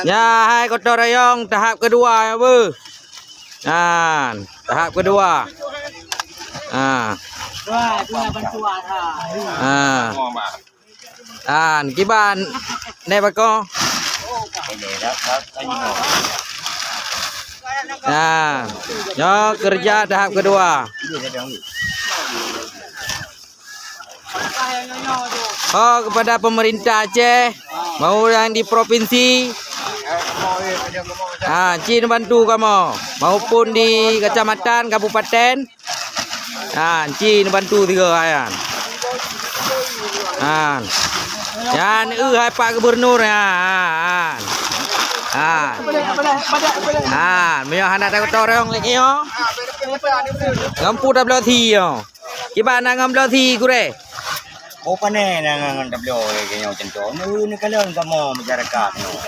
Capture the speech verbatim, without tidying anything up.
Nyan hai gotong royong tahap keudua nyoe beuh. Nyan, tahap keudua. Ha. Wah, tu lah bantuan ha. Ha. Nyan, kiban neh bako. Nyan. Nyoe keureuja tahap keudua. Oh, kepada pemerintah Aceh, mau yang di provinsi, ha, ci neubantu kamoe, maupun di kecamatan, kabupaten, ha, ci neubantu tiga ayan. Ha. Nyan eu hai Pak Gubernur, ha, ha, ha. Ha. Ha, meunyoe hana tagotorong lagi nyoe. Ngampu tabloe si nyoe. Kiban na ngon bloe si gurée? Oh, pane na ngon tabloe lagée nyoe contoh. Nyoe neukalon kamoe masyarakat nyoe.